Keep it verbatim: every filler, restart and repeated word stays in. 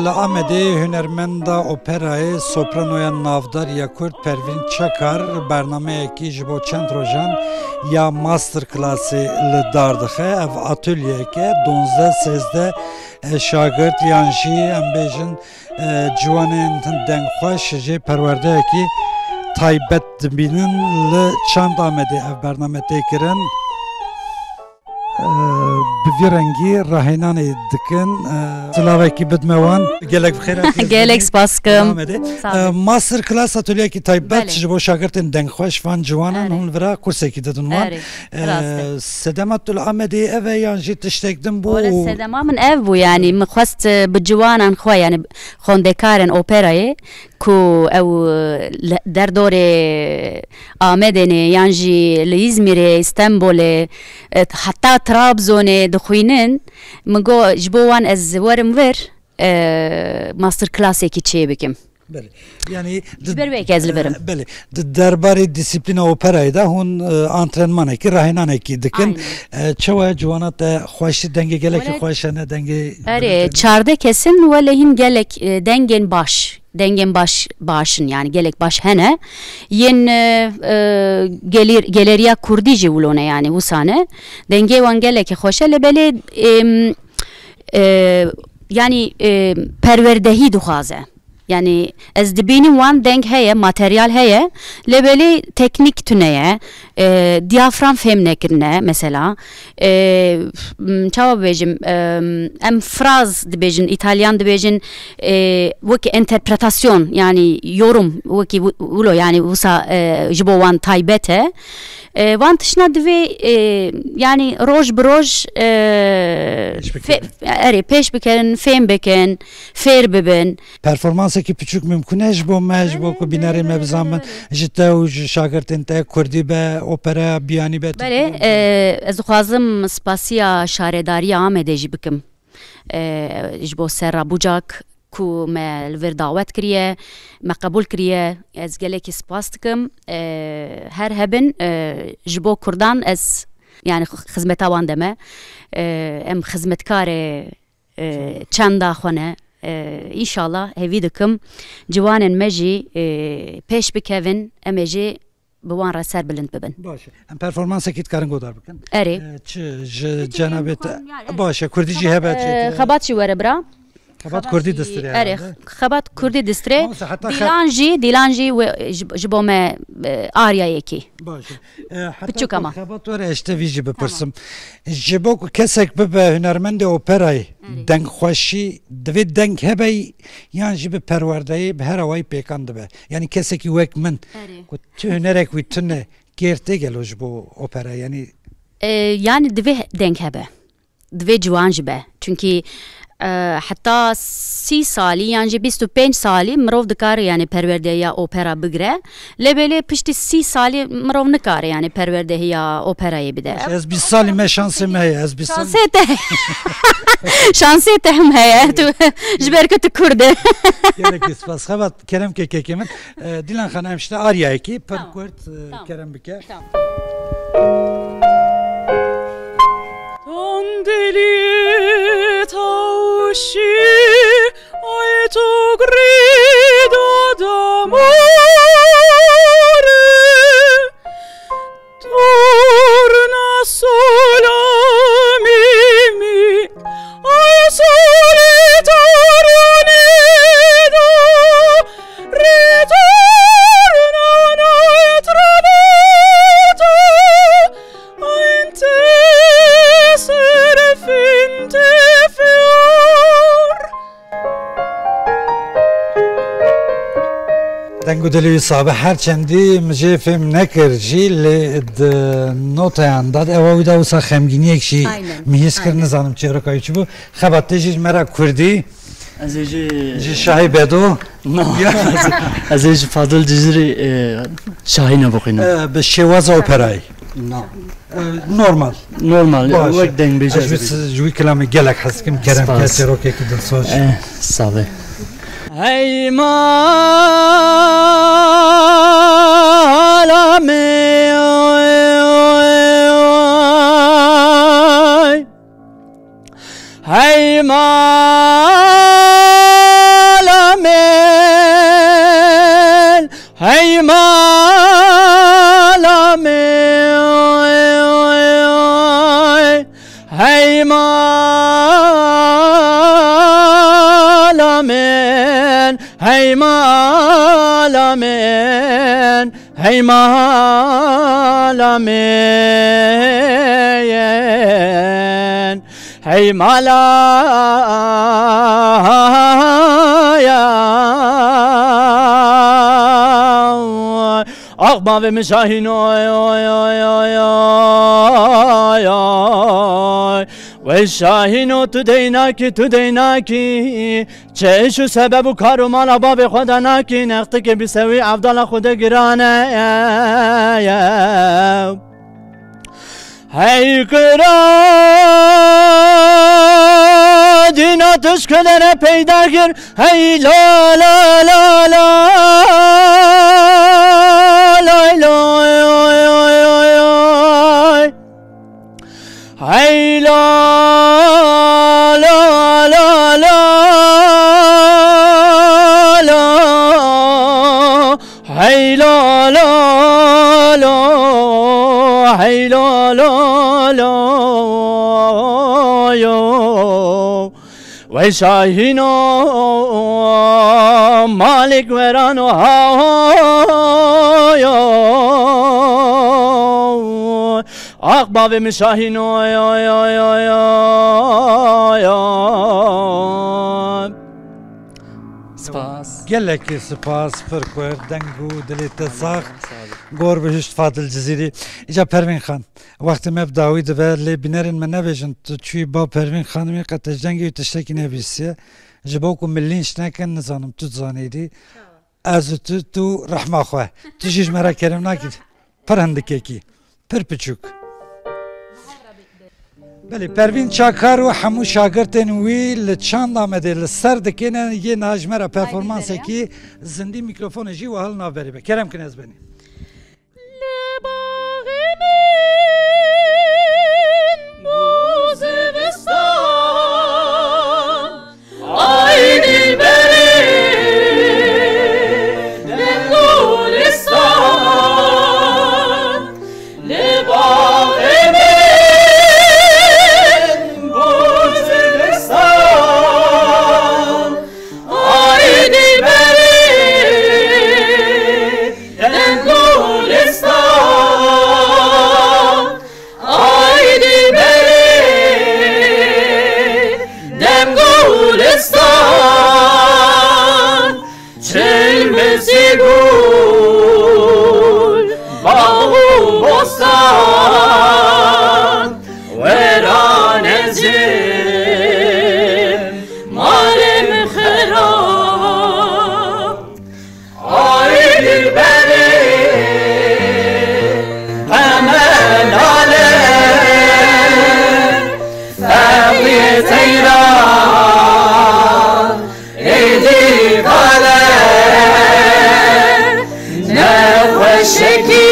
Li Amedê hunermenda operayê, sopranoya navdar ya Kurd Pervîn Çakar bernameyekî ji bo çend rojan ya masterclassê li dar dixe. Ev atolyeyek e, duwazdeh sêzdeh, e, şagirt yan jî em bêjin, e, ciwanên dengxweş jê perwerdeyekî taybet dibînin. Li çend Amedê ev bername tê kirin. Bi vî rengî rahênanê dikin. Silavekî bidme wan. Gelek bi xêr hatî. Gelek spas dikim. Devam edê. Sağ olun. Master class, atolyekî taybet Belê. Ji bo şagirtên dengxweş van ciwanan Erê. Hûn vira kursekî didin wan. Erê, rast e. Sedema tu li Amedê ev e yan jî tiştek din bû? Wele sedema min ev bû, yanî min xwest, e, bi ciwanan xwe, yanî xwendekarên operayê, ku ew, e, li derdorê Amedê ne yan jî li Îzmîrê, Stenbolê, e, heta Trabzonê dixwînin. Min got, ji bo wan ez werim vir, e, master classekî çê bikim. Belê. Yanî Ji ber wê yekê ez li vir im. E, belê. Di derbarê disiplîna operayê de hûn, e, antrenmanekî, rahênanekî dikin. Aynen. E, çawa ye ciwana te xweşî, dengê gelekî Wele xweş hene, dengê Erê, çardeh kesin, wele hîn gelek, e, dengên baş. Dengên baş, baş in, yanî gelek baş hene. Yên, e, e, gelîr-, geleriya kurdî jî wilo ne, yanî wisa ne. Dengê wan gelekî xweş e, lê belê, em, e, yanî, e, perwerdehî dixwaze. Yanî ez dibînim wan deng heye, materyal heye, lê belê teknîk tune ye. E, diyafram fêm nekirine mesela. E, m, çawa bibêjim, e, em fraz dibêjin, îtalyan dibêjin, e, wekî enterpretasyon, yanî yorum, wekî wi-, wilo, yanî wisa, e, ji bo wan taybet e. E, van tiştna divê, e, yanî roj bi roj, e, Pêş bikirin. fe-, erê, pêş bikirin, fêm bikin, fêr bibin. Performansekî piçûk mimkun e ji bo me, ji bo ku bînerê me bizanin, ji te û ji şagirtên te, kurdî be, opera, biyanî be, Belê, tirkî be? E, ez dixwazim spasiya Şaredariya Amedê jî bikim. E, ji bo serra bucak ku me li vir dawet kiriye, me qebûl kiriye. Ez gelekî spas dikim. E, her hebin, e, ji bo kurdan ez, yanî xizmeta wan de me. E, em xizmetkarê e, çanda xwe ne. E, înşallah hêvî dikim ciwanên me jî, e, pêş bikevin, em ê jî bi wan re serbilind bibin. Baş e. Em performansekî dikarin godar bikin. Erê. E, çi ji cenabê te? Baş e, kurdî jî hebe, e, çêkir. Xebat jî were bira. Xebat kurdî distirê herhalde. Erê, xebat kurdî distirê. Dîlan jî, dîlan jî we-, ji, ji bo me, e, arya yekî. Baş e. E, heta Piçûk ku ama. Xebat were, ez ji te vî jî bipirsim. Tamam. Ji bo ku kesek bibe hunermendê operayê, Erê. Dengxweşî, divê deng hebe yan jî bi perwerdeyê, bi her awayî pêkan dibe? Yanî kesekî wek min, Erê. Ku tu hunerek wî tune, kêr tê gelo ji bo opera? Yanî E, yanî divê deng hebe. Divê ciwan jî be. Çunkî, e, heta sî salî yan jî bîst û pênc salî mirov dikare, yanî perwerdeya opera bigire. Lê belê piştî sî salî mirov nikare, yanî perwerdehiya operayê bide. Ez bîst salî me, şansê me heye, ez bîst salî. Şansê te, şansê te him heye. Tu ji ber ku tu kurd e. Gelekî spas. Xebat, kerem ke kekê min. E, Dîlan Xan, em ji te aryayekî pir Tamam. kurt, e, Tamam. kerem bike. Tamam. Ton deli tavşi, ay tu grida damari, torna sola mi mi, ay soli torni do, ritorno a notre vita, in te serafinte fior. Deng û dilê wî sabe, her çendî min jê fêm nekir jî, lê di noteyan de, ewa wî de wisa xemgîniyek jî Aynen, min hîs kir, aynen. Nizanim çîroka wî çi bû. Xebat, tê jî ji me re kurdî. Ez ê jî Ji Şahî Bedo. No. Ya. Ez ê jî Fadil Cizirî, e, Şahî nebixwînim. E, bi şêwaza operayê. No. E, normal. Normal, Baş. Wek dengbêj Ez ez ji ê. Siz, ji wî kilamê gelek hez dikim. Kerem Spas. Kes çîrokekî dilsoz. E, sağ be. Hey mala me, oy, oy, oy. Hey ma Hey mala min, hey mala min, hey mala min, hey mala ya. Ax bavê min Şahîn oy, oy, oy, oy, oy, oy. Wey Şahîno tu deynakî, tu deynakî. Çi iş û sebeb û kar û mala bavê xwe de nakî, nextikê bi sewî evdala xwe de giran e. Hey kira dîna tişkilere peyda kir. Hey la la la la, lay lay oy oy oy oy. Hey la la la la la. Hey la la la, hey la la la, yo. Wey Şahîno malik werano ha, yo. Ax bavê min Şahîno, yo, yo, yo, yo, yo. Spas. Gelekî spas, pir xweş, deng û dilê te sax. Sağ olun. Gor bihişt Fadil Cizîrî. Îca Pervîn Xan, wextê me bi dawî dibe, lê bînerên me nebêjin, tu çûyî ba Pervîn Xanimê qet te cengê wî tiştekî nebîsiye. Ji bo ku min lînç nekin, nizanim tu dizanî dî. Ez û tu, tu rehma xwe. Tu jî ji me re kerem nakî. Pir hindikekî. Pir piçûk. Belê, Pervîn Çakar û hemû şagirtên wî li çanda me de li ser dikêne, yê niha ji me re performansekî zindî, mîkrofonê jî wiha li navberê be. Kerem kin ez benî. Li baxê min bû zivistan. Ay dilberê, dem gulistan, li baxê min bû zivistan. Ay dilberê, dem gulistan. Ay dilberê, dem gulistan, çil, misî, gul, bax û bostan, weran ez ê, malê min xirab. Ay dilberê, qeme nale, feqî teyra, êdî kale, nexweşekî